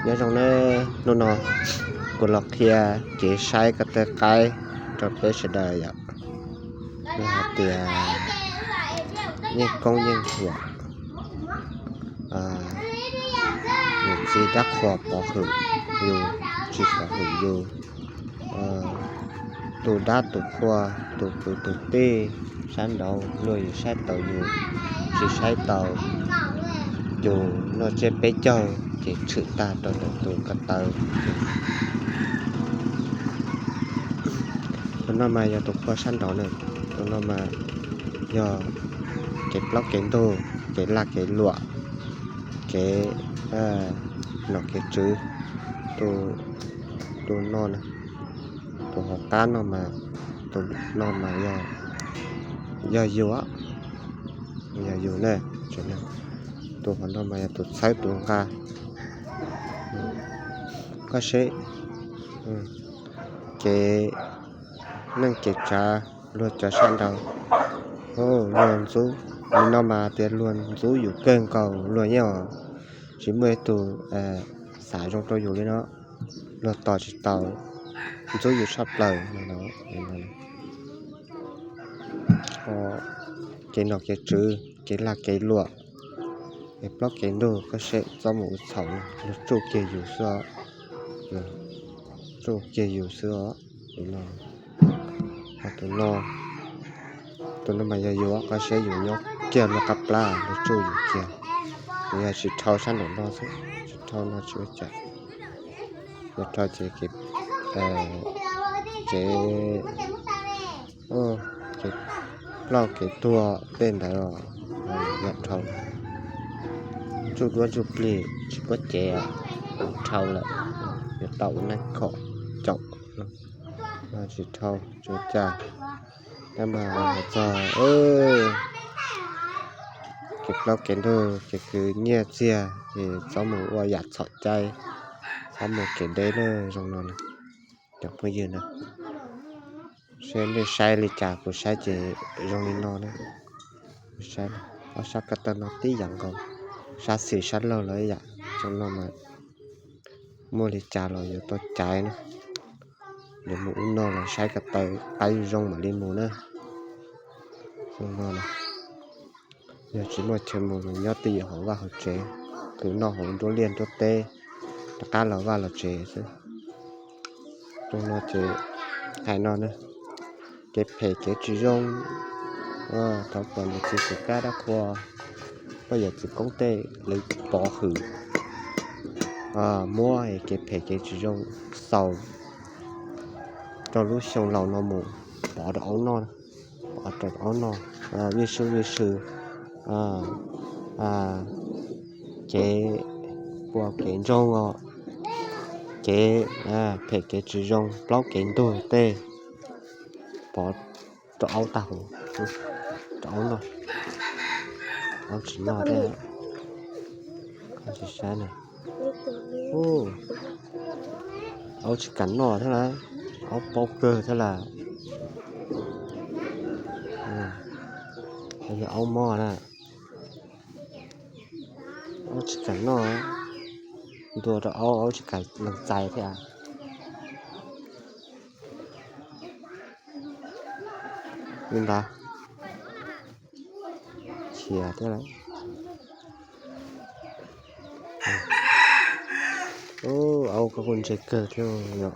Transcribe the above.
Nyob zoo nawb, hnub no kuv los qhia kev saib ko taw qaib rau peb sawv daws yom. Nws hais tias yeej koob yeej huam, yus txiv dab qhuas pov hwm yus, tsis pov hwm yus. Tus dab tus qhua, tus kwv tus tij, sab nraud luag yuav saib taus yus, tsis saib taus yus noj tsiab peb caug ces tshwm tag rau ntawm tus ko taw. Tus no mas yog tus qhua sab nraud na, tus no mas yog kev plaub kev ntug, kev lag kev luam, kev nom kev tswv. Tus no na, tus hauv qab no mas, tus no mas yog yus, yog yus na. Tus hauv no mas yog tus txhawb tus nqa. Koj seb, kev neej kev tsav luag cov sab nraud, luag ntxub. Nim no mas tias luag ntxub yus kawg nkaus, luag yeej tsis muaj ib tug xav zoo rau yus li no. Luag tos tsis tau, ntxub yus tshaj plaws no. Kev nom kev tswv, kev lag kev luam, kev plaub kev ntug, koj seb txob mus ua txhaum, luag tsuj kiag yus xwb os. Tsuj kiag yus xwb os. Tus no, tus no mas yog yus, koj seb yus nyob kiag luag qab plab luag tsuj yus kiag. Yog tsis dhau sab nraum no xwb, tsis dhau no tsis ua cas. Yog dhau ces kev, kev, kev ploj kev tuag tej ntawd, yog dhau. Ntsuj duab ntsuj plig tsis paub cev, dhau lawm, yuav tau ua neej khom caum. Tsis dhau tsis ua cas. Tab mas hais txog kev plaub kev ntug, kev khwv nyiaj txiag ces txhob mus ua yam txhaum cai, txhob mus kev deb na, zoo no na. Cov phooj ywg na, seb nej saib li cas, kuv saib ces zoo li no na. Kuv saib ob sab ko taw no tib yam nkaus, sab xis sab laug los ib yam. Zoo no mas muaj li cas los yuav tau caiv na. Yuav mus ub no los saib ko taw qaib zoo mam li mus na. Zoo no na. Yog tsis muaj chaw mus, nyob twj ywm hauv vaj hauv tsev, khwv noj hauv nruab liaj nruab teb, rov qab los vaj los tsev xwb. Zoo no ces hais no na, kev phem kev tsis zoo, thov kom niam txiv kwv dab qhua, poj yawm txwv koob tej lawv pov hwm, muab kev phem kev tsis zoo xaus rau lub xyoo laus no mus pov rau aub noj, pov rau aub noj, vij sw vij sw, kev puas kev ntsoog os, kev phem kev tsis zoo plaub kev ntug tej pov rau aub tag huv, rau aub noj, aub tsis noj thiab. Koj tsis saib na, aub tsis kam noj thiab lawm, aub paub kawg thiab lawm. Yog aub mob na, aub tsis kam noj, ntuas rau aub, aub tsis kam lees txais thiab. Li ntawd, khiav thiab lawm. Aub, koj kuj ntse kawg thiab yom.